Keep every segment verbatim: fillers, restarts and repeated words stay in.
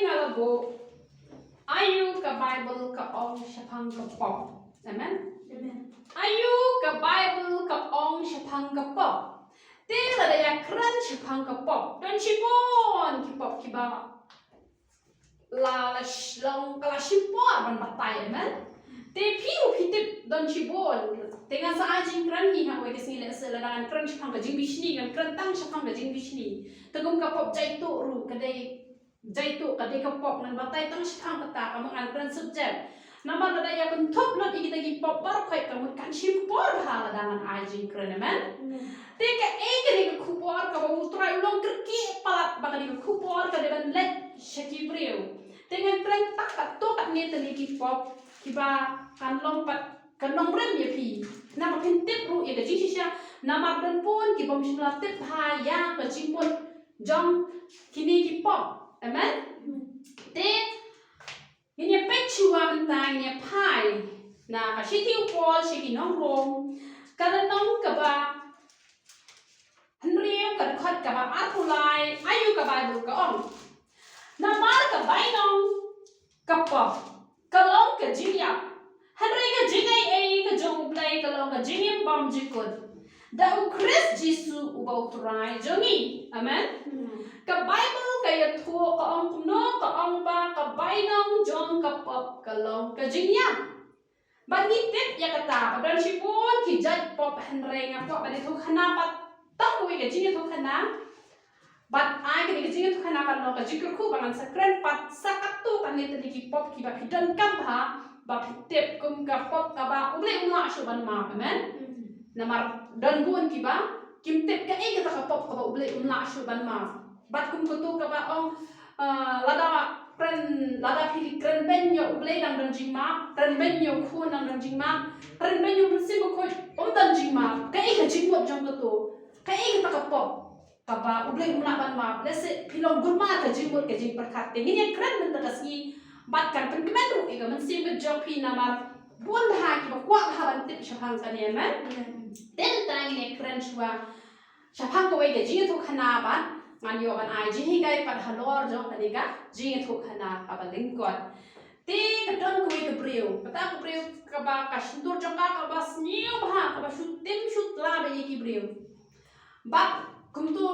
Nga la buh, aïu ka Baibl ka ong shaphang ka pop? Amen. Amen. Aïu ka Baibl ka ong shaphang ka pop? Te lada ïa kren shaphang ka pop, don shibun ki pop kiba la, la sh-, long ka la shim por ban batai, amen. Te phi ruh phi tip don shibun. Te ngan sa ai jingkren hi ha kawei ka sngi, lehse lada ngan kren shaphang ka jingbishni, ngan kren tang shaphang ka jingbishni. Te kum ka pop jaituh ruh ka dei jaituh, ka dei ka pop, ngan batai tang shaphang kata, ka mut ngan kren subject. Namar lada ïa kynthup lut ïa kita ki pop baroh khoit ka mut kan shim por bha lada ngan ai jingkren, amen. Amen. Te kaei kane ka khubor kaba U Trai u long kyrkieh palat ba kane ka khubor ka dei ban leit sha ki briew. Te ngan kren tang katto katne tylli ki pop kiba kan long pat ka nongrim ïa phi. Namar phin tip ruh ïa ka jingshisha, namar don bun ki bym shym la tip bha ïa ka jingmut jong kine ki pop. Amen. Te ngin ïa peit shuwa mynta, ngin ïa phai na ka shithi u Paul sha ki nong Rom, ka lynnong kaba hynriew, ka dkhot kaba arphew lai. Aïu ka Baibl ka ong? Namar ka bainong ka pop ka long ka jingïap, hynrei ka jingai ei ka jong U Blei ka long ka jingim bymjukut da U Khrist Jisu uba U Trai jong ngi. Amen. Amen. Ka Baibl ka ïathuh, ka ong kumno? Ka ong ba ka bainong jong ka pop ka long ka jingïap. Bad ngi tip ïa kata, ba don shibun ki jait pop, hynrei nga kwah ban ïathuh khana pat tang kawei ka jingïathuh khana. Bad ai kane ka jingïathuh khana kan long ka jingkyrkhu ba ngan sa kren pat sa katto katne tylli ki pop kiba phi donkam bha ba phi tip, kum ka pop kaba U Blei um lah shuh ban map, amen. Namar don bun kiba kim tip kaei kata ka pop kaba U Blei um lah shuh ban map. Bad kum katu kaba ong, ah, lada kren, lada phi kren beiñ ïa U Blei dang don jingmap, kren beiñ ïa U Khun dang don jingmap, kren beiñ ïa U Mynsiem Bakhuid um don jingmap. Kaei ka jingmut jong katu? Kaei kata ka pop kaba U Blei um lah ban map? Lehse phi long gumma ka jingmut ka jingpyrkhat. Te ngin ïa kren mynta ka sngi bad kan pynkmen ruh ïa ka mynsiem ka jong phi, namar bun bha kiba kwah bha ban tip shaphang kane, amen. Te mynta ngin ïa kren shuwa shaphang kawei ka jingïathuh khana bad ngan ïoh ban ai jinghikai pat halor jong kane ka jingïathuh khana kaba lyngkot. Te ka don kawei ka briew, kata ka briew kaba ka shyntur jong ka kaba sniew bha, kaba shu tim shu tla bha ïa ki briew. Bad kumtu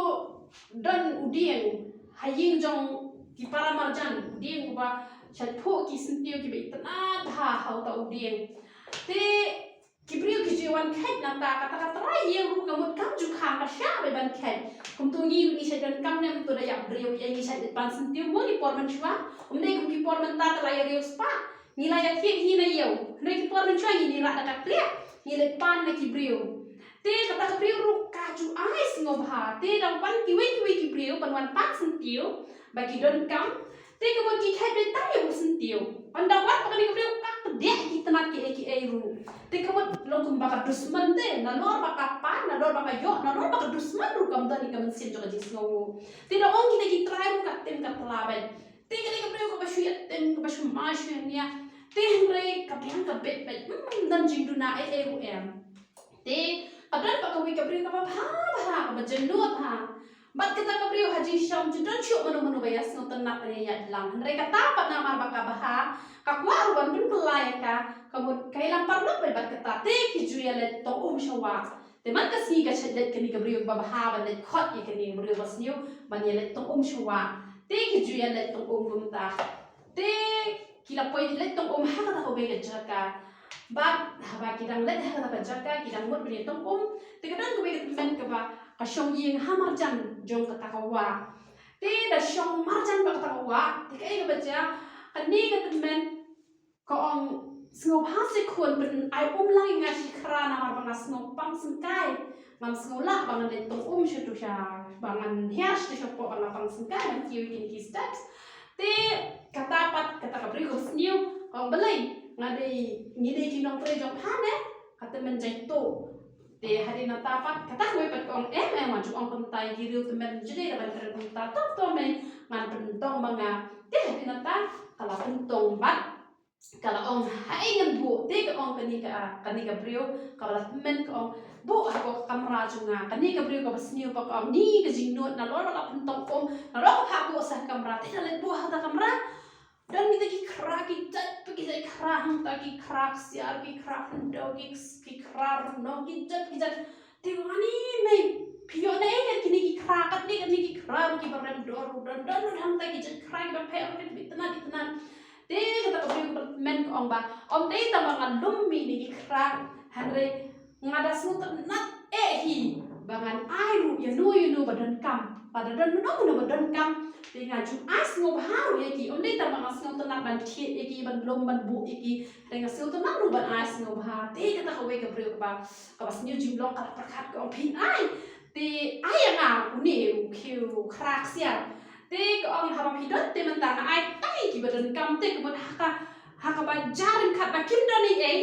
don u dieng ha ïing jong ki para marjan, u dieng uba shait phuh ki syntiew kiba itynnad bha ha uta u dieng. Te ki briew ki ju wan kheit nangta, kata ka trai ïing ruh ka mut kam ju khang, ka shah bha ban kheit. Kumtu ngi ruh ngi shait donkam ne em, to da ïap briew ïa ngi shait leit pan syntiew, mo, ki por mynshuwa. Ym dei kum ki por mynta te la ïa riew spah ngi la ïa thied hi na ïew. Hynrei ki por mynshuwa ngi, ngi rah da ka kliah, ngi leit pan na ki briew. Te kata ka briew ruh ka ju ai sngewbha. Te da wan kiwei kiwei ki briew ban wan pan syntiew ba ki donkam, te ka mut ki kheit beit tang ïa u syntiew. Ynda wan ba kane ka briew ka pdiah ki tnat kiei kiei ruh. Te ka mut long kumba ka dusmon te, nalor ba ka pan, nalor ba ka ïoh, nalor ba ka dusmon ruh kam don ïa ka mynsiem jong ka jingsngewnguh. Te da ong kita ki trai ruh ka tim ka tla beit. Te kane ka briew kaba shu ïa tim, kaba shu ma shu ïa nia. Te hynrei ka biang ka bit beit, hmm, don jingduna ei ei ruh em. Te ka don pat kawei ka briew kaba bha bha, kaba jynnud bha. Bad kata ka briew ha jingshisha ym ju don shuh mano mano ba ïa sngewtynnat ban ïaid lang. Hynrei kata pat namar ba ka bha, ka kwah ruh ban pynkylla ïa ka, ka mut ka ïalam paralok beit bad kata. Te ki ju ïaleit tong um sha wah. Te man ka sngi ka shait leit kane ka briew ba bha ban leit khot ïa kane ka briew ba sniew ban ïaleit tong um sha wah. Te ki ju ïaleit tong um kumta. Te ki la poi leit tong um ha kata kawei ka jaka. Bad haba ki dang leit ha kata ka jaka, ki dang mut ban ïa tong um, te ka don kawei ka tymmen kaba ka shong ïing ha marjan jong kata ka wah. Te da shong marjan bad kata ka wah, te kaei kaba jia? Kane ka tymmen ka ong, sngewbha se khun, pyn ai um lang ïa nga shi khra namar ba nga sngew pang syngkai. Ngam sngew lah ba ngan leit tong um sha tu sha, ba ngan hiar sha tu sha pok ba nga pang syngkai ban kiew ïa kine ki steps. Te kata pat kata ka briew ka sniew ka ong, balei, nga dei, ngi dei ki nongtrei jong pha ne? Ka tymmen jaituh. Te hadien nangta pat kata kawei pat ka ong, em em, nga ju ong kumta ïa ki briew tymmen, ju dei da ban kren kumta, to to mei, ngan pyntong ma nga. Te hadien nangta ka la pyntong bad ka la ong, "Haei ngan buh?" Te ka ong kane ka, kane ka briew kaba la tymmen ka ong, "Buh ha ka kamra jong nga." Kane ka briew kaba sniew pat ka ong, "Ni ka jingnud, nalor ba la pyntong um, nalor ka phah buh sha ka kamra." Te ka la leit buh ha ka kamra. Don kita ki khra ki jait, ki jait khra hangta, ki khra ksiar, ki khra khyndew, ki, ki khra rnong, ki jait ki jait. Te ka ong, "Ani mei, phi ïoh naei kat kine ki khra, kat ne kat ne ki khra ruh kiba rem dor, don don hangta ki jait khra kiba pher, kiba itynnad itynnad." Te kata ka briew kaba tymmen ka ong ba, "Ym dei tang ba nga lum mih ïa kine ki khra, hynrei nga da sngewtynnad eh hi ba ngan ai ruh ïa no ïa no ba donkam, ba da don uno uno ba donkam. Te nga ju ai sngewbha ruh ïa ki, ym dei tang ba nga sngewtynnad ban thied ïa ki, ban lum, ban buh ïa ki, hynrei nga sngewtynnad ruh ban ai sngewbha." Te kata kawei ka briew kaba, kaba sniew jinglong ka la pyrkhat ka ong, "Phin ai? Te ai ïa nga une u khiew khra ksiar." Te ka ong, "Haba phi don te mynta nga ai tang ïa kiba donkam, te ka mut ha ka, ha kaba jar ryngkat ba kim don ei ei,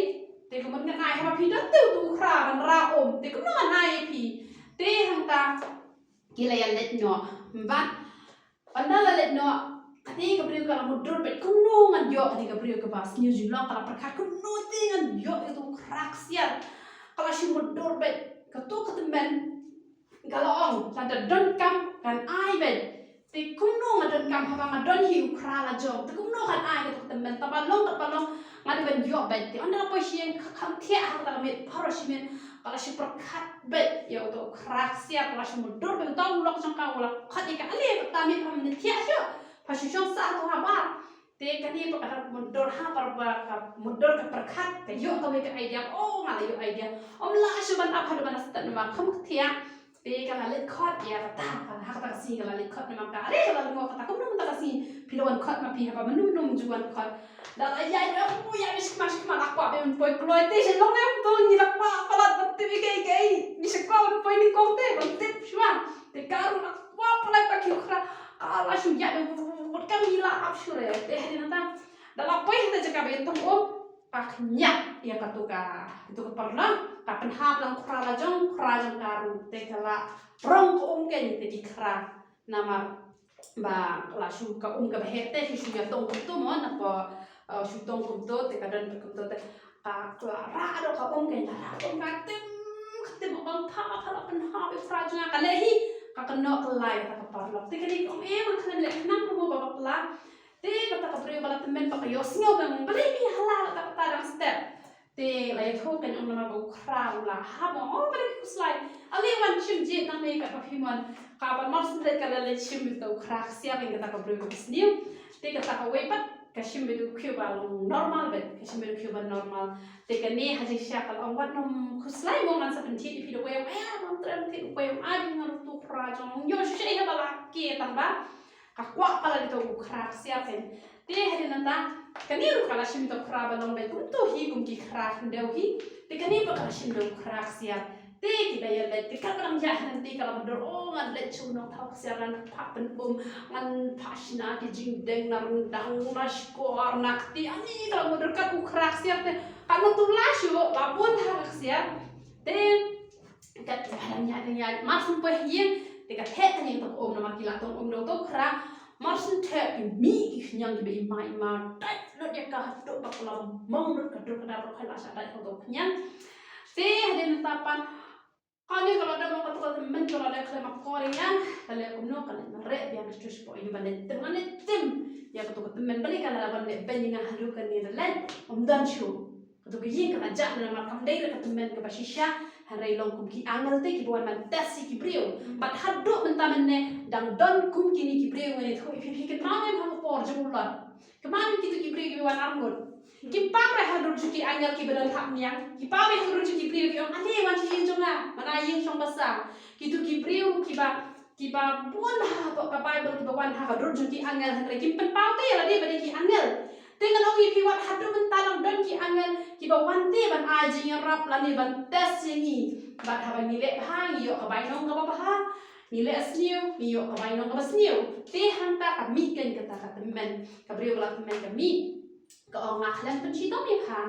te ka mut ngan ai, haba phi don te utu u khra ban rah um, te kumno ngan ai ïa phi?" Te hangta ki la ïa leit noh. Bad ynda la leit noh, kane ka briew ka la mutdur beit, kumno ngan ïoh, kane ka briew kaba sniew jinglong ka la pyrkhat, kumno te ngan ïoh ïa utu u khra ksiar. Ka la shu mutdur beit, kato ka tymmen ka la ong, "Lada donkam kan ai beit. Te kumno nga donkam haba nga don hi u khra la jong? Te kumno kan ai?" Kato ka tymmen, tang ba long kat ba long, nga dei ban ïoh beit. Te ynda la poi sha ïing ka kham thiah ha kata ka miet, baroh shi miet ka la shu pyrkhat beit ïa uto u khra ksiar, ka la shu mutdur beit. Uto u lok jong ka u la khot ïa ka, "Ale, kata miet pha thiah shuh, pha shu shong sah hato habar." Te kane pat ka dang mutdur, ha, par ba ka mutdur ka pyrkhat, ka ïoh kawei ka idea, "Oh, nga la ïoh idea. Ym lah shuh ban ap haduh ban da stet namar kham thiah." Te ka la leit khot ïa kata, ha kata ka sngi ka la leit khot namar ka, are ka la lyngngoh kata, kumno mynta ka sngi phi la wan khot ma phi haba mynno mynno ym ju wan khot. Da la ïaid, oh, ïaid beit shakhmat shakhmat, la kwah beit ban poi kloi, te sha long ne ym tong, ngi la kwah palat ban tip ïa kiei kiei, ngi shu kwah ban poi nyngkong te ban tip shuwa. Te ka ruh la kwah palat, ka khiew khra ka la shu ïaid beit, ka ngi la ap shuh re. Te hadien nangta da la poi ha kata jaka ba ïatong um, ka khñiat ïa kato ka, kato ka parlok, ka pynhap lang khra la jong, khra jong ka ruh. Te ka la prong ka um keiñ, te ki khra, namar ba la shu, ka um kaba heh te shu, shu ïatong kumto mo, nangta, eh, shu tong kumto, te ka don kumto, te ka, ka la rah da ka um keiñ, la rah ka um, ka tim, ka tim, "Bang pha, pha la pynhap ïa u khra jong nga." Ka leh hi, ka kynnoh kylla ïa kata ka parlok. Te kane ka ong, "Eh, nga khlem leh khnang ruh mo ba bakla." Te kata ka briew ba la tymmen pat ka ïohsngew, ka ong, "Balei phi hala kata kata dang step?" Te la ïathuh keiñ, ong, "Namar ba u khra u la hap." Ong, "Oh, balei phi khuslai? Ale wan shim jied nangne katba phi mon." Kaba mar shu leit ka la leit shim beit u khra ksiar, kata ka briew ka sniew. Te kata kawei pat ka shim beit u khiew ba long normal beit, ka shim beit u khiew ba normal. Te kane ha jingshisha ka la ong, "Wat nym khuslai mo, ngan sa pynthied ïa phi da uwei." Ong, "Ïa, nym treh thied uwei." Ong, "Ai, nga ruh utu u khra jong, ïoh shisha ïa ba la kiew tang ba ka kwah palat ïa uto u khra ksiar keiñ." Te hadien nangta kane ruh ka la shim ïa uto u khra ba long beit kumto hi, kum ki khra khyndew hi. Te kane pat ka la shim ïa uto u khra ksiar. Te ki la ïa leit, te katba dang ïaid hangta te ka la mutdur, "Oh, ngan leit sha u nongthaw ksiar, ngan phah pynum, ngan phah shna ki jingdeng na ryndang, na shkor, na kti." Ani ka la mutdur, kat u khra ksiar te ka nang tu la shu la bun ha ka ksiar. Te katba dang ïaid, dang ïaid, mar shu poi ha ïing, te ka theh kane kato ka um, namar ki la tong um da uto u khra. Mar shu theh, ki mih ki khñiang kiba i ma i ma, dait lut ïa ka haduh ba ka la mong lut, ka dur ka dar ruh ka la shah dait ha uto u khñiang. Te hadien nangta pat kane ka la dep, ka, ka tymmen ka la dep khlem akor ïa nga, ka leh kumno, ka leh mareh biang, shuh shuh ïa ba leh tim, leh tim ïa kato ka tymmen. Balei ka la wan leh beiñ ïa nga haduh kane, leh ym don shuh. Kato ka ïing ka la jah namar kam dei re ka tymmen kaba shisha, hynrei long kum ki angel te kiba wan ban test ïa ki briew. Bad haduh mynta mynne dang don kum kine ki briew. Ngan ïathuh ïa phi, phi kynmaw ne em ha ka por jong u Lot? Kynmaw ne em kito ki briew kiba wan arngut? Ki paw re ha dur jong ki angel kiba don ha ka miang. Ki paw re ha dur jong ki briew, ki ong, "Ale, wan sha ïing jong nga, wan sha ïing shong basa." Kito ki briew kiba, kiba bun ha ka Baibl kiba wan ha ka dur jong ki angel, hynrei kim pynpaw te ïa lade ba dei ki angel. Te ngan ong ïa phi, wat haduh mynta long don ki angel kiba wan te ban ai jingïarap lane ban test ïa ngi. Bad haba ngi leh bha, ngi ïoh ka bainong kaba bha. Ngi leh sniew, ngi ïoh ka bainong kaba sniew. Te hangta ka mih keiñ kata ka tymmen, ka briew ba la tymmen ka mih. Ka ong, "Nga khlem pynshitom ïa pha.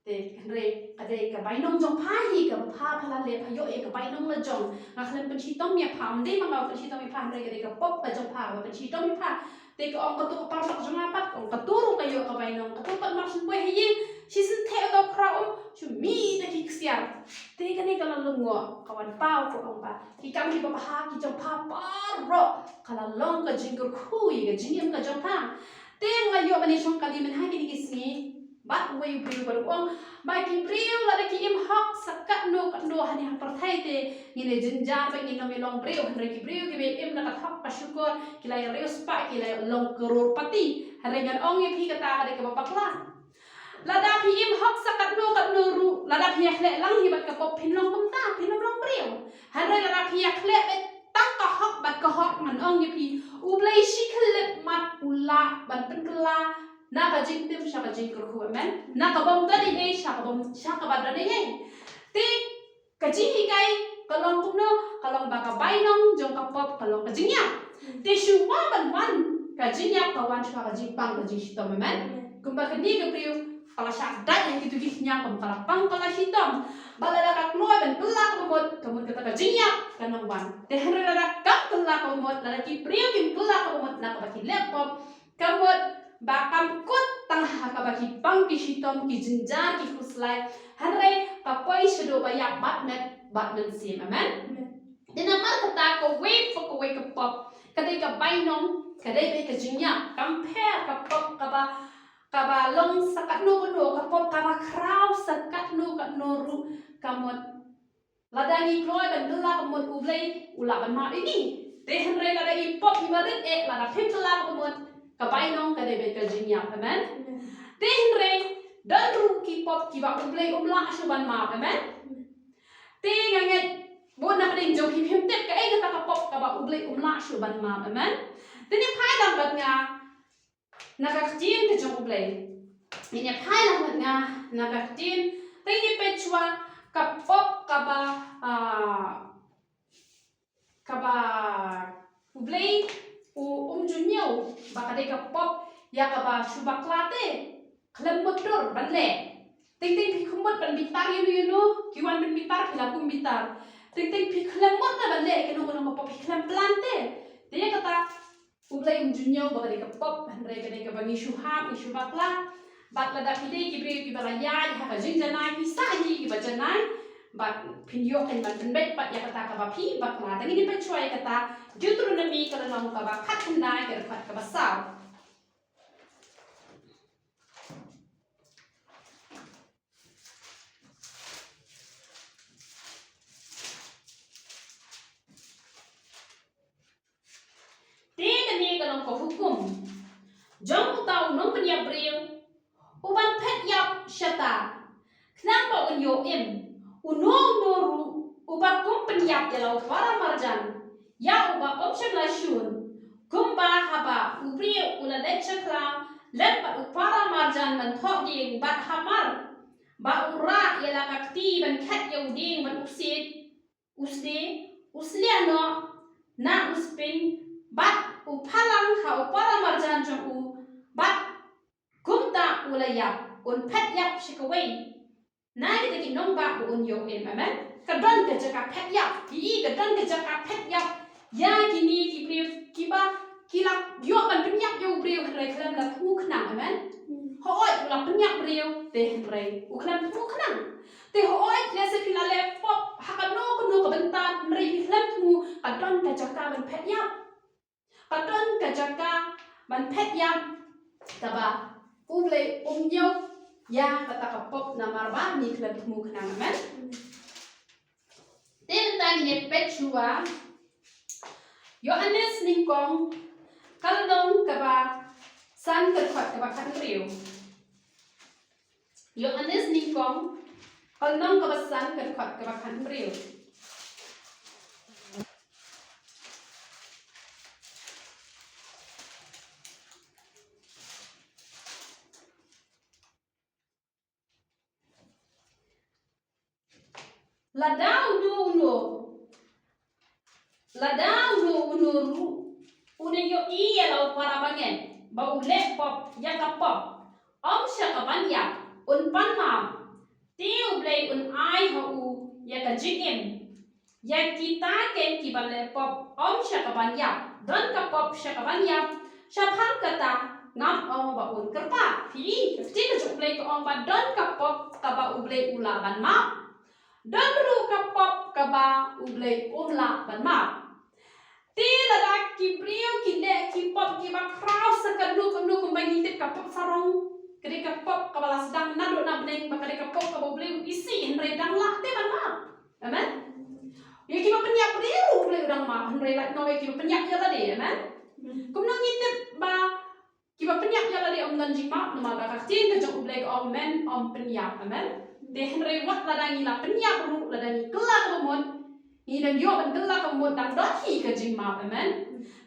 Te hynrei ka dei ka bainong jong pha hi kaba pha, pha la leh, pha ïoh ïa ka bainong la jong. Nga khlem pynshitom ïa pha, ym dei ma nga ba pynshitom ïa pha, hynrei ka dei ka pop ka jong pha ba pynshitom ïa pha." Te ka ong katu ka paralok jong nga pat, ka ong katu ruh ka ïoh ka bainong, katu pat mar shu poi ha ïing, shisien theh uto u khraw um, shu mih da ki ksiar. Te kane ka la lyngngoh, ka wan paw, ka ong ba ki kam kiba bha ki jong pha baroh, ka la long ka jingkyrkhu ïa ka jingim ka jong pha. Te nga la ïoh ban ïashong kali mynha kine ki sngi bad uwei u briew bad u ong ba ki briew lada ki im hok sa katno katno hangne ha pyrthei te ngin ïa jynjar ba ngin ym long briew, hynrei ki briew kiba im da ka hok ka shukor ki la ïa riewspah, ki la ïa long crorepati. Hynrei ngan ong ïa phi kata ka dei kaba bakla. Lada phi im hok sa katno katno ruh, lada phi ïakhleh lang hi bad ka pop phin long kumta, phin ym long briew. Hynrei lada phi ïakhleh beit tang ka hok bad ka hok, ngan ong ïa phi, U Blei shi khyllipmat u lah ban pynkylla na ka jingtim sha ka jingkyrkhu, amen. Na ka bym don ei ei sha ka bym, sha kaba don ei ei. Te ka jinghikai ka long kumno, ka long ba ka bainong jong ka pop ka long ka jingïap. Te shuwa ban wan ka jingïap ka wan shuwa ka jingpang ka jingshitom, amen. Kumba kane ka briew ka la shah dait ha kitu ki khñiang, kum ka la pang ka la shitom. Bad lada ka kloi ban kylla kaba mut, ka mut kata ka jingïap kan nang wan. Te hynrei lada kam kylla kaba mut, lada ki briew kim kylla kaba mut na kaba ki leh pop, ka mut ba kam kut tang ha kaba ki pang ki shitom, ki jynjar, ki khuslai, hynrei ka poi shaduh ba ïap bad met bad mynsiem, amen. Te namar kata kawei pa kawei ka pop ka dei ka bainong, ka dei beit ka jingïap. Kam pher ka pop kaba, kaba long sa katno katno, ka pop kaba khraw sa katno katno ruh, ka mut lada ngi kloi ban kylla kaba mut, U Blei u lah ban map ïa ngi. Te hynrei lada i pop iba rit eh, lada phim kylla kaba mut, ka bainong ka dei beit ka jingïap, amen. Te hynrei don ruh ki pop kiba U Blei um lah shuh ban map, amen. Te nga ngeit bun na pdeng jong phi phim tip kaei kata ka pop kaba U Blei um lah shuh ban map, amen. Te ngin ïa phai lang bad nga na ka ktien ka jong U Blei. Ngin ïa phai lang bad nga na ka ktien. Te ngin ïa peit shuwa ka pop kaba, ah, kaba U Blei u um ju ñiew ba ka dei ka pop ïa kaba shu bakla te khlem mutdur ban leh. Teng teng phi khmut ban bitar ïano ïano, ki wan ban bitar phi la kum bitar. Teng teng phi khlem mut na ban leh kano kano ka pop, phi khlem plan te. Te ïa kata U Blei um ju ñiew ba ka dei ka pop, hynrei ka dei kaba ngi shu hap, ngi shu bakla. Bad lada phi dei ki briew kiba la ïaid ha ka jingjanai, phi sah hi kiba janai, bad phin ïoh kein ban pynbeit pat ïa kata kaba phi bakla. Te ngin ïa peit shuwa ïa kata, Deuteronomi ka lynnong kaba khatkhyndai, ka dkhot kaba saw. Te kane ka long ka hukum jong uta u nongpynïap briew uban phet ïap shata, khnang ba un ïoh im. Uno uno ruh uba kum pynïap ïa la u para marjan, ïa uba um shym la shun, kumba haba u briew u la leit sha khlaw lem bad u para marjan ban thoh dieng, bad hamar ba u rah ïa la ka kti ban khet ïa u dieng bad u siej, u sdie, u sliah noh na u spin, bad u phalang ha u para marjan jong u, bad kumta u la ïap, un phet ïap sha kawei na kita ki nongbah ba un ïoh im, amen. Ka don ka jaka phet ïap, ki, ka don ka jaka phet ïap ïa kine ki briew kiba ki la ïoh ban pynïap ïa u briew hynrei khlem la thmu khnang, amen. Hooid u la pynïap briew te hynrei u khlem thmu khnang. Te hooid lehse phi la leh pop ha kano kano ka bynta hynrei phi khlem thmu, ka don ka jaka ban phet ïap. Ka don ka jaka ban phet ïap kaba U Blei um ñiew ïa kata ka pop namar ba ngi khlem thmu khnang, amen. Te mynta ngin ïa peit shuwa Ïoannis nyngkong ka lynnong kaba san ka dkhot kaba khathynriew. Ïoannis nyngkong ka lynnong kaba san ka dkhot kaba khathynriew. Lada uno uno, lada uno uno ruh u da ïohi ïa la u para bangeit ba u leh pop ïa ka pop, ym sha ka ban ïap, un pan map, te U Blei un ai ha u ïa ka jingim. Ïa kita keiñ kiba leh pop ym sha ka ban ïap, don ka pop sha ka ban ïap, Shaphang kata ngam ong ba un kyrpad. Phi i, ka ktien ka jong U Blei ka ong ba don ka pop kaba U Blei u lah ban map. Don ruh ka pop kaba U Blei um lah ban map. Te lada ki briew ki leh ki pop kiba khraw sa kano kano kumba ngi tip, ka pop sarong ka dei ka pop kaba la sdang naduh na bneng, ba ka dei ka pop kaba U Blei u isih, hynrei dang lah te ban map. Amen. Ïa kiba pynïap ruh U Blei u dang map, hynrei lait noh ïa kiba pynïap ïa lade. Amen. Kumno ngi tip ba kiba pynïap ïa lade ym don jingmap? Namar ba ka ktien ka jong U Blei ka ong men ym pynïap. Amen. Te hynrei wat lada ngi la pynïap ruh, lada ngi kylla kaba mut, ngi dang ïoh ban kylla kaba mut, dang don hi ka jingmap. Amen.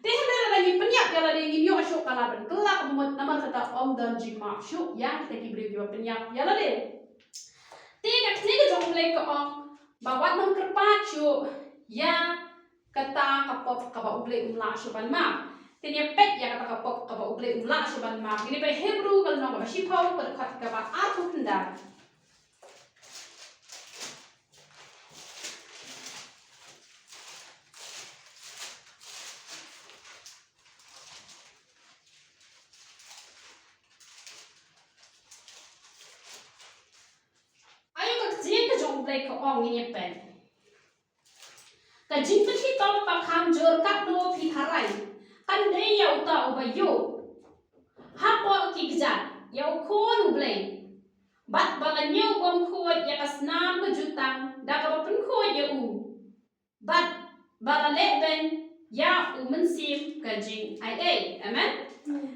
Te hynrei lada ngi pynïap ïa lade, ngim ïoh shuh ka lad ban kylla kaba mut, namar kata ym don jingmap shuh ïa kita ki briew kiba pynïap ïa lade. Te ka ktien ka jong U Blei ka ong ba wat nang kyrpad shuh ïa kata ka pop kaba U Blei um lah shuh ban map. Te ngin ïa peit ïa kata ka pop kaba U Blei um lah shuh ban map. Ngin ïa peit Hebru ka lynnong kaba shiphew, ka dkhot kaba arphew khyndai. Aïu ka ktien ka jong U Blei ka ong, ngin ïa peit. Ka jingpynshitom ba kham jur katno phi tharai kan dei ïa uta uba ïoh hapoh ki kjat ïa u Khun U Blei, bad ba la ñiew bym khuid ïa ka snam ka jutang da kaba pynkhuid ïa u, bad ba la leh beiñ ïa u Mynsiem ka jingaiei. Amen.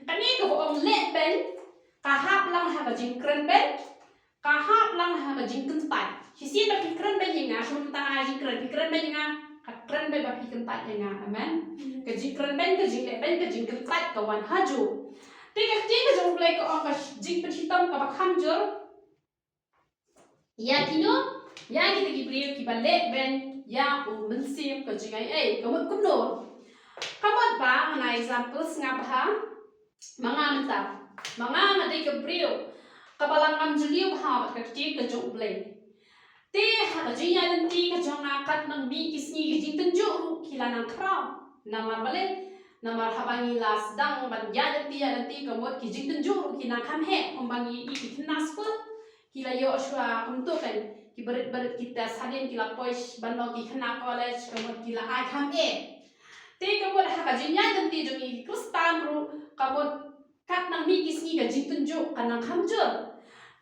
Kane kaba ong leh beiñ, ka hap lang ha ka jingkren beiñ, ka hap lang ha ka jingkyntait. Shisien ba phi kren beiñ ïa nga, shu mynta nga jingkren, phi kren beiñ ïa nga, ka kren beiñ ba phi kyntait ïa nga. Amen. Ka jingkren beiñ, ka jingleh beiñ, ka jingkyntait ka wan hajuh. Te ka ktien ka jong U Blei ka ong ka jingpynshitom kaba kham jur ïa kino? Ïa kita ki briew kiba leh beiñ ïa u Mynsiem ka jingaiei. Ka mut kumno? Ka mut ba, nga example, sngap bha, ma nga mynta, ma nga nga dei ka briew kaba la ngam jylliew bha bad ka ktien ka jong U Blei. Te ha ka jingïaid lynti ka jong nga, kat nang mih ki sngi ki jingtynjuh ruh ki la nang khraw. Namar balei? Namar haba ngi la sdang ban ïaid lynti, ïaid lynti, ka mut ki jingtynjuh ruh ki nang kham heh. Kumba ngi i ki khynnah skul, ki la ïoh shuwa kumto kan, ki barit barit ki test hadien, ki la poi ban long ki khynnah college, ka mut ki la ai kham eh. Te ka mut ha ka jingïaid lynti jong ngi ki Khristan ruh, ka mut kat nang mih ki sngi ka jingtynjuh ka nang kham jur.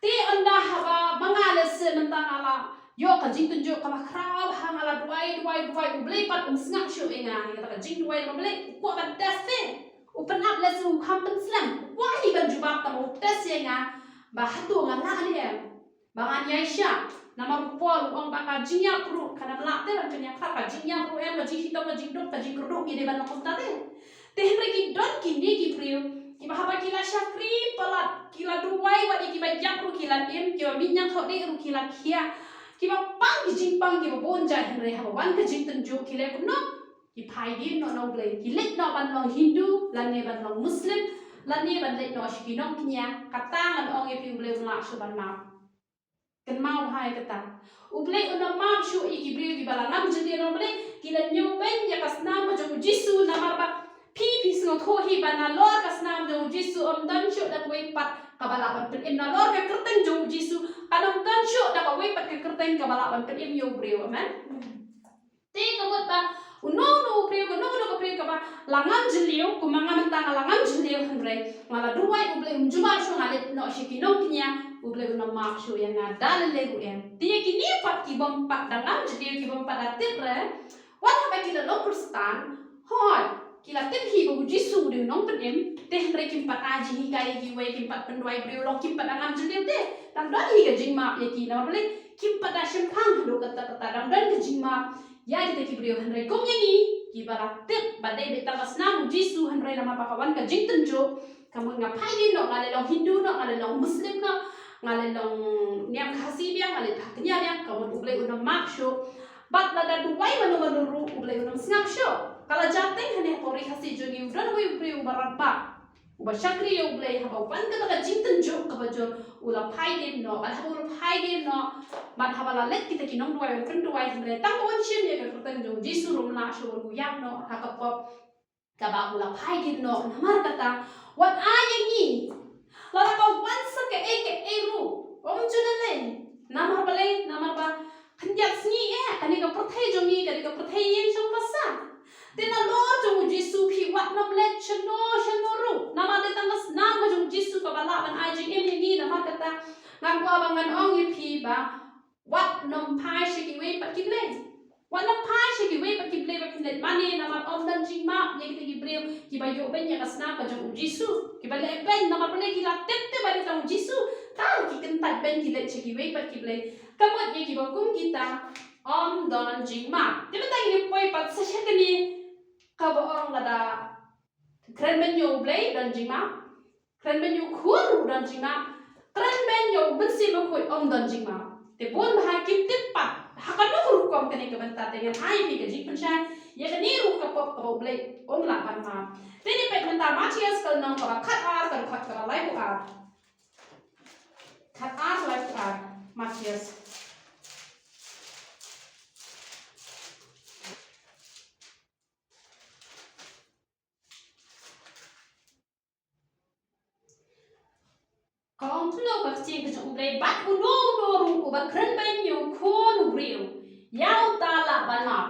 Te ynda haba ma nga lehse mynta nga la ïoh ka jingtynjuh kaba khraw, ha nga la duwai, duwai, duwai, U Blei pat um sngap shuh ïa nga. Ïa kata ka jingduwai, ma Blei u kwah ban test te, u pynap lehse u kham pynslem, u kwah hi ban jubab, tang u test ïa nga ba hato nga lah ne em. Ba ngan ïaishah. Namar u Paul u ong ba ka jingïap ruh kan ym lah te ban pynïap. Ka jingïap ruh em, ka jingshitom, ka jingduk, ka jingkyrduh, ngi dei ban long kumta te. Te hynrei ki don kine ki briew kiba haba ki la shakri palat, ki la duwai wat ïa kiba ïap ruh ki la im, kiba mih ñiangthohdieh ruh ki la khiah, kiba pang ki jingpang kiba bun jait, hynrei haba wan ka jingtynjuh ki leh kumno? Ki phai dien noh na U Blei, ki leit noh ban long Hindu lane ban long Muslim, lane ban leit noh sha ki nongkñia. Kata ngan ong ïa phi, U Blei um lah shuh ban map. Kynmaw bha ïa kata. U Blei un ym map shuh ïa ki briew kiba la ngam jylliew na U Blei, ki la ñiew beiñ ïa ka snam ka jong u Jisu. Namar ba phi, phi sngewthuh hi ba nalor ka snam jong u Jisu ym don shuh da kawei pat kaba lah ban pynim. Nalor ka kyrteng jong u Jisu kan ym don shuh da kawei pat ka kyrteng kaba lah ban pynim ïa u briew. Amen. Te ka mut ba uno uno u briew, kano kano ka briew kaba la ngam jylliew, kumba nga mynta nga la ngam jylliew, hynrei nga la duwai, U Blei um jubab shuh, nga leit noh sha ki nongkñia, U Blei un ym map shuh ïa nga da lei lei ruh em. Te ïa kine pat ki bym pat da ngam jylliew, ki bym pat da tip re, wat haba ki la long Khristan, hooid, ki la tip hi ba u Jisu u dei u nongpynim, te hynrei kim pat ai jinghikai ïa kiwei, kim pat pynduwai briew lok, kim pat da ngam jylliew te. Tang don hi ka jingmap ïa ki, namar balei? Kim pat da shemphang haduh katta katta, dang don ka jingmap ïa kita ki briew. Hynrei kum ïa ngi kiba la tip ba dei beit tang ka snam u Jisu, hynrei namar ba ka wan ka jingtynjuh, ka mut nga phai dien noh, nga leit long Hindu noh, nga leit long Muslim noh, nga leit long niam Khasi biang, nga leit phah kñia biang, ka mut U Blei un ym map shuh. Bad lada duwai mano mano ruh, U Blei un ym sngap shuh. Ka la jia teng hangne ha ka ri Khasi jong ngi, u don uwei u briew uba radbah, uba shakri ïa U Blei, haba wan kata ka jingtynjuh kaba jur, u la phai dien noh. Bad haba u la phai dien noh, bad haba la leit kita ki nongduwai ban pynduwai, hynrei tang ba un shim ïa ka kyrteng jong u Jisu ruh um lah shuh, u ïap noh ha ka pop. Ka Ba u la phai ki noh, namar kata, wat ai ïa ngi. Lada ka wan sa kaei kaei ruh, ym ju lei lei. Namar balei, namar ba khyndiat sngi eh, kane ka pyrthei jong ngi, kane ka pyrthei ïing jong ka sa. Te nalor jong u Jisu phi wat nym leit shano shano ruh. Namar dei tang ka snam ka jong u Jisu kaba lah ban ai jingim ïa ngi, namar kata, nga kwah ba ngan ong ïa phi ba wat nym phai sha kiwei pat ki blei. Wat nym phai sha kiwei pat ki blei ba phin leit mane, namar ym don jingmap ïa kita ki briew kiba ïoh beiñ ïa ka snam ka jong u Jisu. Kiba leh beiñ namar balei, ki la tip te ba dei tang u Jisu. Tang ki kyntait beiñ, ki leit sha kiwei pat ki blei. Ka mut ïa kiba kum kita ym don jingmap. Te mynta ngin ïa poi pat sa sha kane kaba ong lada kren beiñ ïa u Blei don jingmap. Kren beiñ ïa u Khun ruh don jingmap. Kren beiñ ïa u Mynsiem Bakhuid ym don jingmap. Te bun bha kim tip pat ha kano ka rukom kane ka bynta, te ngan ai phi ka jingpynshai ïa kane ruh ka pop kaba u Blei um lah ban map. Te ngi peit mynta Mathaios ka lynnong kaba khatar, ka dkhot kaba laiphew ar. Khatar, laiphew ar, Mathaios. Ka ong kumno ka ktien ka jong u Blei, bad uno uno ruh uba kren beiñ ïa u Khun u briew, ïa uta lah ban map.